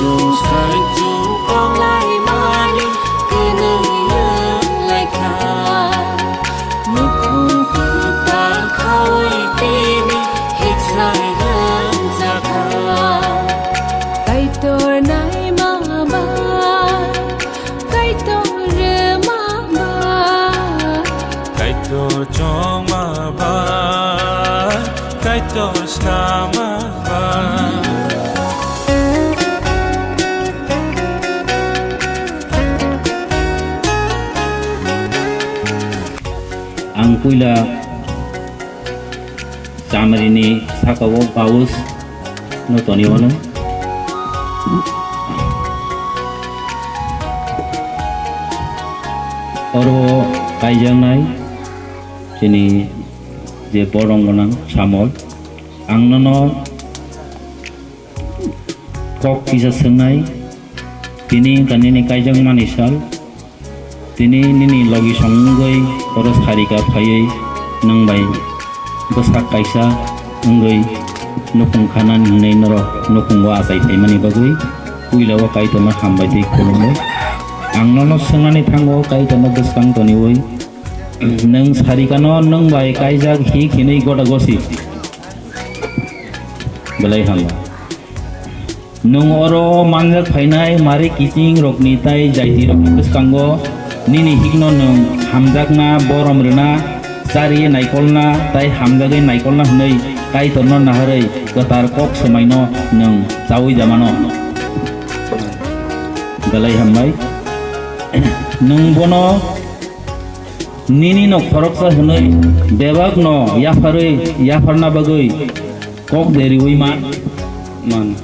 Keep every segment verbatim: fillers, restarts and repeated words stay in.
Saichung tonglai mani kwnwi wng lai kha. Nukhung kwtal khaui tini hiksai wng jakha. Kaitor naima ba, Kaitor rwma ba, Kaitor chongma ba, Kaitor snama ba. Ang puila Chamrini saka o baus no toni wano. Oro kaijaknai chini je borong gwnang Samol, ang nono kok kisa swngnai, tini wngkha nini kaijakmani sal. Tini nini logi song wngwi oro sarika phaiwi nwng bai bwsak kaisa wngwi nukhung khanani hwnwi norok nukhungo achai phaimani bagwi puila o Kaitorno hambai tei khulumwi. Ang nono swngnani thango Kaitorno bwskang toniwi, nwng sarikano nwng bai kaijak hik hinwi goda gosi. Belai hambai. Nwng oro manjak phainai mari kiching rokni tai jaiti rokni bwskango nini hikno nwng hamjakna, borom rwna, chari naikolna tai hamjagwi naikolna hwnwi Kaitorno naharwi kwthar kok swmaino nwng chaui jamano. Belai hambai. Nwng bono nini no khoroksa hwnwi bebak no yapharwi, yapharna bagwi kok de riwi man, man.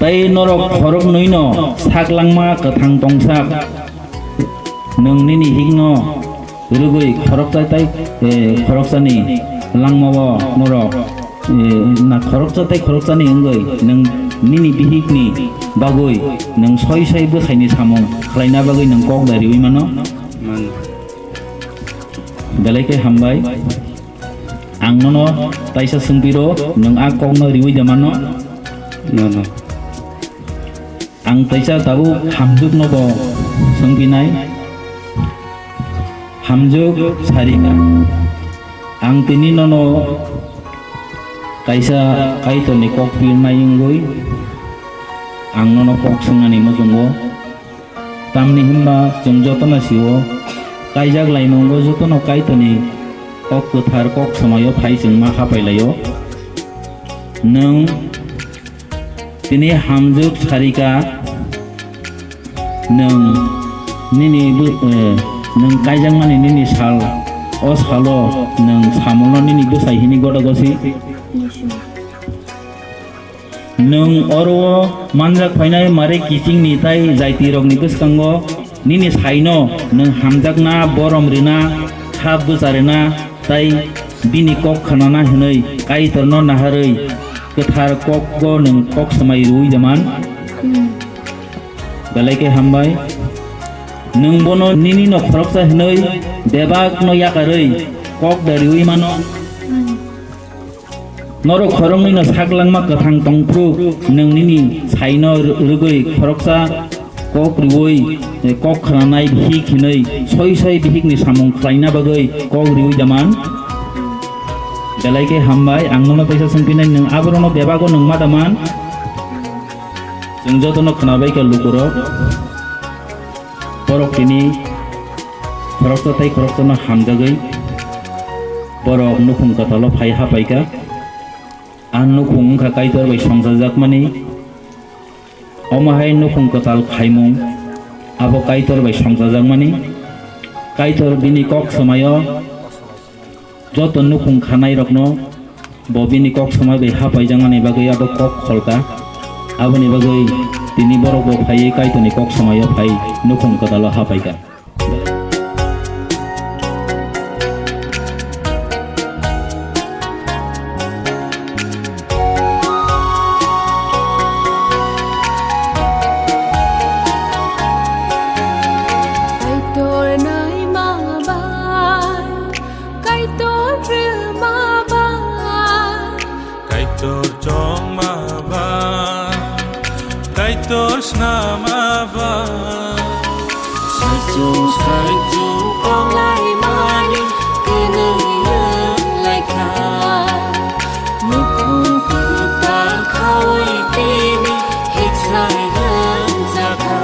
Tai norok khoroknwi no sak langma kwthang tongsak. Nwng nini hikno rwgwi khoroksa tai, eh, khoroksani langmao norok, eh, na khoroksa tai khoroksani wngwi nwng nini bihikni bagwi nwng soi soi bwsaini samung khlaina bagwi nwng kok da riwi mano? Mano. Belai khe hambai. Ang nono taisa swngpiro, nwng a kokno riwi da mano? Nono. Ang taisa tabuk hamjwkno bo swngpinai. Hamjwk sarika. Ang tini nono kaisa Kaitorni kok pirnai wngwi ang nono kok swngnani muchungo. Tamni hwnba chwng jotono sio, kaijak laimungo jotono Kaitorni kok kwthar kok swmaio phai chwng ma hapai laio. Nwng tini hamjwk sarika, nwng nini bw-, eh, nwng kaijakmani nini sal, o salo nwng samungno nini bwsai hini goda gosi. Nwng oro o manjak phainai mare kichingni tai jaitirokni bwskango nini saino nwng hamjakna, borom rwna, kha bwcha rwna tai bini kok khnana hwnwi Kaitorno naharwi kwthar kokgo nwng kok swmai rwui da man? Hmm. Belai khe hambai. Nwng bono nini no khoroksa hwnwi bebakno yakarwi kok da riwi mano? Hmm. Norok khoroknwi no sak langma kwthang tongphuru, nwng nini saino rw-, rwgwi khoroksa kok rwui, eh, kok khnanai bihik hinwi soi soi bihikni samung khlaina bagwi kok rwui da man? Belai khe hambai, ang nono teisa swngphinai, nwng aborokno bebago nwng ma da man? Chwng jotono khnabai kha lukurok. Borok tini khoroksa tai khoroksano hamjagwi borok nukhung kwtalo phai hapaikha. A nukhung wngkha Kaitor bai songchajakmani. Omo hai nukhung kwtal khaimung abo Kaitor bai songchajakmani. Kaitor bini kok swmaio. Joto nukhung khanairokno bo bini kok swmai bai hapaijaknani bagwi abo kok kholka. Aboni bagwi tini borok bo phaiwi Kaitorni kok swmaio phai nukhung kwtalo hapaikha. Kaitor naima bai, Kaitor rwma bai, Kaitor chongma bai, Tor snama ba. Saichung saichung tonglai mani kwnwi wng lai kha. Nukhung kwtal khaui tini heksa wng jak kha.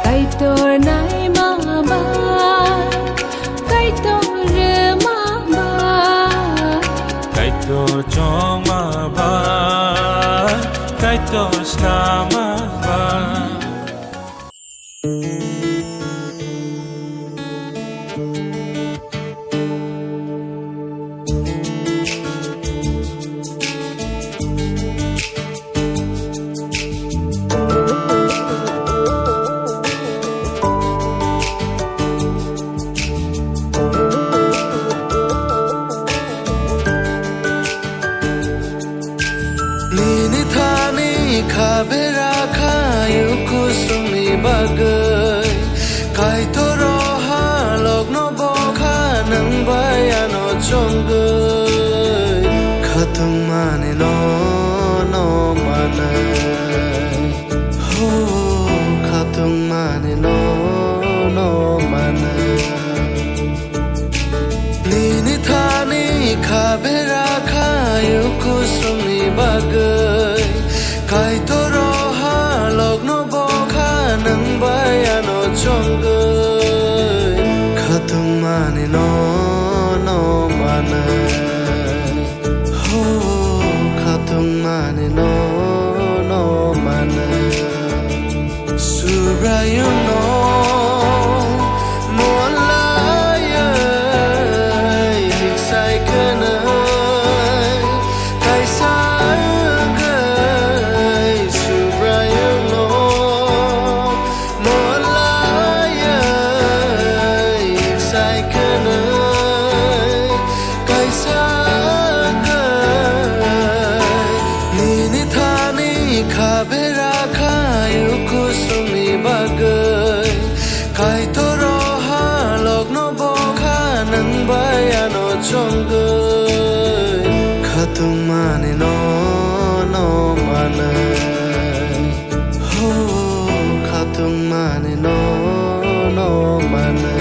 Kaitor naima ba. Kaitor rwma ba. Kaitor chongma ba, Kaitor snama ba. Nini thani kha bera kha yukusungni bagwi. Kaitor o halokno bo kha nwng bai ano chongwi. Khatungmani no, no manwi. Ho, khatungmani no, no manwi. Nini thani kha bera kha yukusungni bagwi. Kaitor o halokno bo kha nwng bai ano chongwi. Khatungmani no, no manwi. Ho, khatungmani no, no manwi. Subraiyungno mon laiwi sai kwnwi kaisa wngwi Subraiyungno mon laiwi sai kwnwi kaisa wngwi nini thani kha bera kha yukusungni bagwi. Kaitor o halokno bo kha nwng bai ano chongwi. Khatungmani no, no manwi. Ho, khatungmani no, no manwi.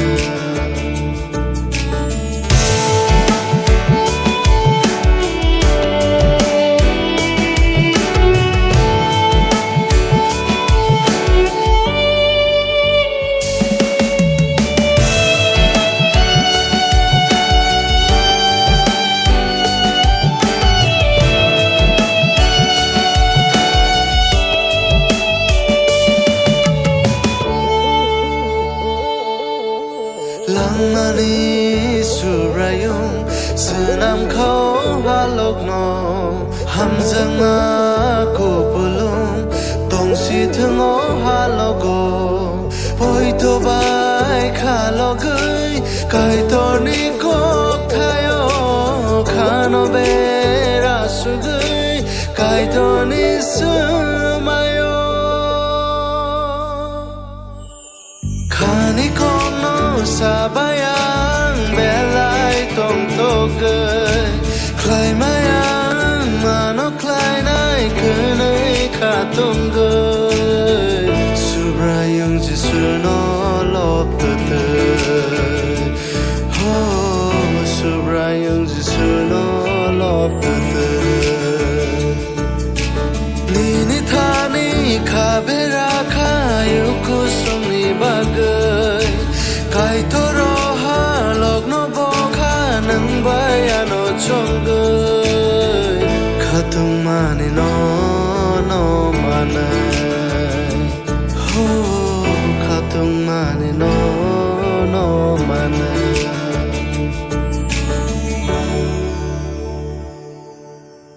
Langmani Subraiyung swnam kha o halokno, hamjakma kupulung tongsi thung o halogo. Poito bai khalogwi Kaitorni kokthaio khano bera sugwi Kaitorni swmaio. Khani kokno sabai ang belai tongtogwi, khlaimai ang mano khlainai kwnwi kha tongwi. Subraiyung Jisuno lobtwtwi, ho Subraiyung Jisuno lobtwtwi. Nini thani kha bera kha yukusungni bagwi, Kaitor o halokno bo kha nwng bai ano chongwi. Khatungmani no, no manwi,